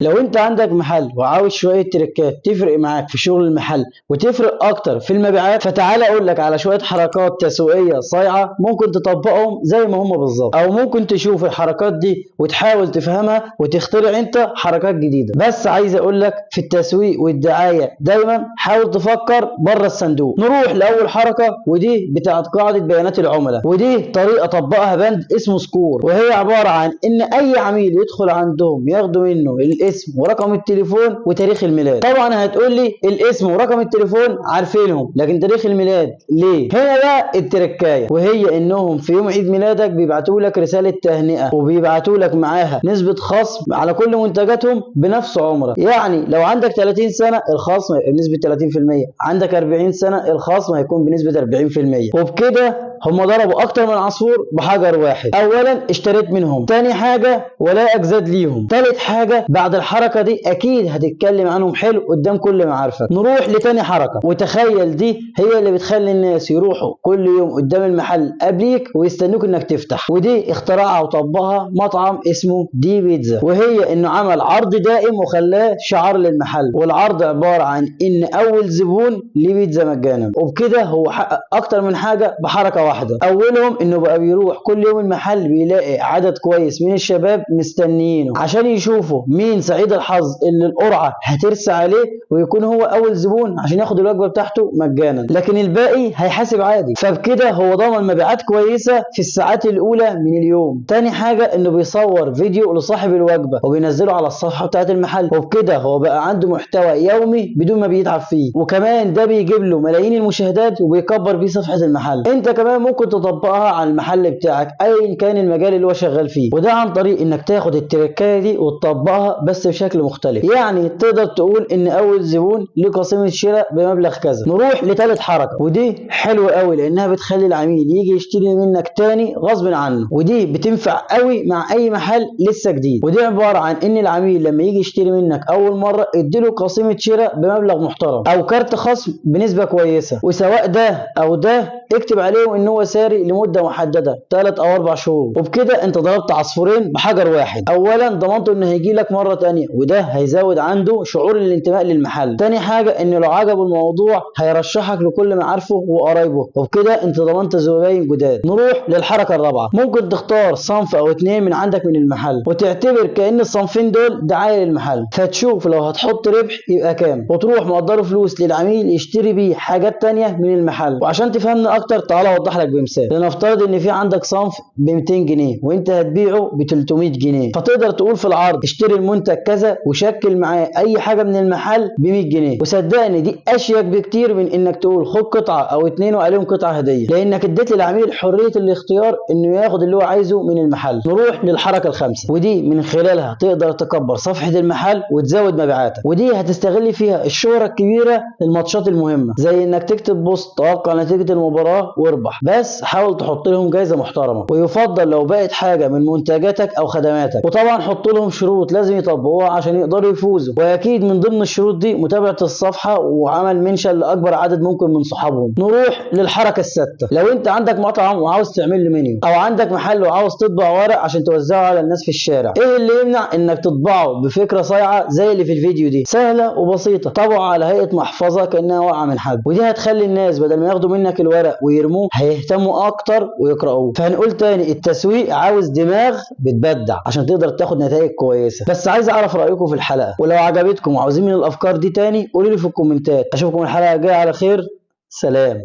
لو انت عندك محل وعاوز شوية تريكات تفرق معاك في شغل المحل وتفرق اكتر في المبيعات، فتعالى اقول لك على شوية حركات تسويقية صايعه ممكن تطبقهم زي ما هم بالظبط، او ممكن تشوف الحركات دي وتحاول تفهمها وتخترع انت حركات جديدة. بس عايز اقول لك في التسويق والدعايه دايما حاول تفكر بره الصندوق. نروح لاول حركة، ودي بتاعت قاعدة بيانات العملاء، ودي طريقه طبقها بند اسمه سكور، وهي عبارة عن ان اي عميل يدخل عندهم ياخدوا منه الاسم ورقم التليفون وتاريخ الميلاد. طبعا هتقول لي الاسم ورقم التليفون عارفينهم، لكن تاريخ الميلاد ليه؟ هنا بقى التركايه، وهي انهم في يوم عيد ميلادك بيبعتوا لك رسالة تهنئة وبيبعتوا لك معاها نسبه خصم على كل منتجاتهم بنفس عمرك. يعني لو عندك 30 سنة الخصم بنسبة 30%، عندك 40 سنة الخصم هيكون بنسبة 40%. وبكده هم ضربوا اكتر من عصفور بحجر واحد. اولا اشتريت منهم، تاني حاجة ولاءك زاد ليهم، تالت حاجة بعد الحركة دي اكيد هتتكلم عنهم حلو قدام كل معارفك. نروح لتاني حركة، وتخيل دي هي اللي بتخلي الناس يروحوا كل يوم قدام المحل قبليك ويستنوك انك تفتح، ودي اخترعها وطبقها مطعم اسمه دي بيتزا، وهي انه عمل عرض دائم وخلاه شعار للمحل، والعرض عبارة عن ان اول زبون ليه بيتزا مجانا. وبكده هو حقق اكتر من حاجة بحركة واحدة. اولهم انه بقى بيروح كل يوم المحل بيلاقي عدد كويس من الشباب مستنيينه عشان يشوفوا مين سعيد الحظ اللي القرعة هترسى عليه ويكون هو اول زبون عشان ياخد الوجبة بتاعته مجانا، لكن الباقي هيحاسب عادي. فبكده هو ضمن مبيعات كويسة في الساعات الاولى من اليوم. تاني حاجة انه بيصور فيديو لصاحب الوجبة وبينزله على الصفحة بتاعه المحل، وبكده هو بقى عنده محتوى يومي بدون ما بيتعب فيه، وكمان ده بيجيب له ملايين المشاهدات وبيكبر بيه صفحة المحل. انت كمان ممكن تطبقها على المحل بتاعك ايا كان المجال اللي هو شغال فيه، وده عن طريق انك تاخد التركايه دي وتطبقها بس بشكل مختلف. يعني تقدر تقول ان اول زبون ليه قسيمه شراء بمبلغ كذا. نروح لثالث حركة، ودي حلوة قوي لانها بتخلي العميل يجي يشتري منك تاني غصب عنه، ودي بتنفع قوي مع اي محل لسه جديد. ودي عبارة عن ان العميل لما يجي يشتري منك اول مرة اديله قسيمه شراء بمبلغ محترم او كارت خصم بنسبة كويسة، وسواء ده او ده اكتب عليه ان هو ساري لمدة محددة 3 او 4 شهور. وبكده انت ضربت عصفورين بحجر واحد. اولا ضمنته انه هيجي لك مرة تانية، وده هيزود عنده شعور الانتماء للمحل. تاني حاجة انه لو عجبه الموضوع هيرشحك لكل معارفه وقرايبه، وبكده انت ضمنت زباين جداد. نروح للحركة الرابعة، ممكن تختار صنف او 2 من عندك من المحل وتعتبر كأن الصنفين دول دعاية للمحل، فتشوف لو هتحط ربح يبقى كام، وتروح مقدره فلوس للعميل يشتري بيه حاجات تانية من المحل. وعشان تفهمنا اكتر تعالى اوضح لك بمثال. لنفترض ان في عندك صنف ب 200 جنيه وانت هتبيعه ب 300 جنيه، فتقدر تقول في العرض اشتري المنتج كذا وشكل معاه اي حاجة من المحل ب 100 جنيه. وصدقني دي اشيك بكتير من انك تقول خد قطعه او 2 وعليهم قطعه هديه، لانك اديت للعميل حرية الاختيار انه ياخد اللي هو عايزه من المحل. نروح للحركة الخامسة، ودي من خلالها تقدر تكبر صفحة المحل وتزود مبيعاتك، ودي هتستغل فيها الشهرة الكبيرة للماتشات المهمة، زي انك تكتب post توقع نتيجة المباراة واربح، بس حاول تحط لهم جايزة محترمه، ويفضل لو بقت حاجة من منتجاتك او خدماتك. وطبعا حط لهم شروط لازم يطبقوها عشان يقدروا يفوزوا، واكيد من ضمن الشروط دي متابعه الصفحة وعمل mention لاكبر عدد ممكن من صحابهم. نروح للحركة السادسة، لو انت عندك مطعم وعاوز تعمل له منيو، او عندك محل وعاوز تطبع ورق عشان توزعه على الناس في الشارع، ايه اللي يمنع انك تطبعه بفكره صايعه زي اللي في الفيديو دي؟ سهلة وبسيطة، طبعه على هيئة محفظة كانها واقعه من حد، ودي هتخلي الناس بدل ما ياخدوا منك الورق ويرموه هيهتموا اكتر ويقرأوه. فهنقول تاني، التسويق عاوز دماغ بتبدع عشان تقدر تاخد نتائج كويسة. بس عايز اعرف رايكم في الحلقة، ولو عجبتكم وعاوزين من الافكار دي تاني قولوا لي في الكومنتات. اشوفكم الحلقة الجاية على خير، سلام.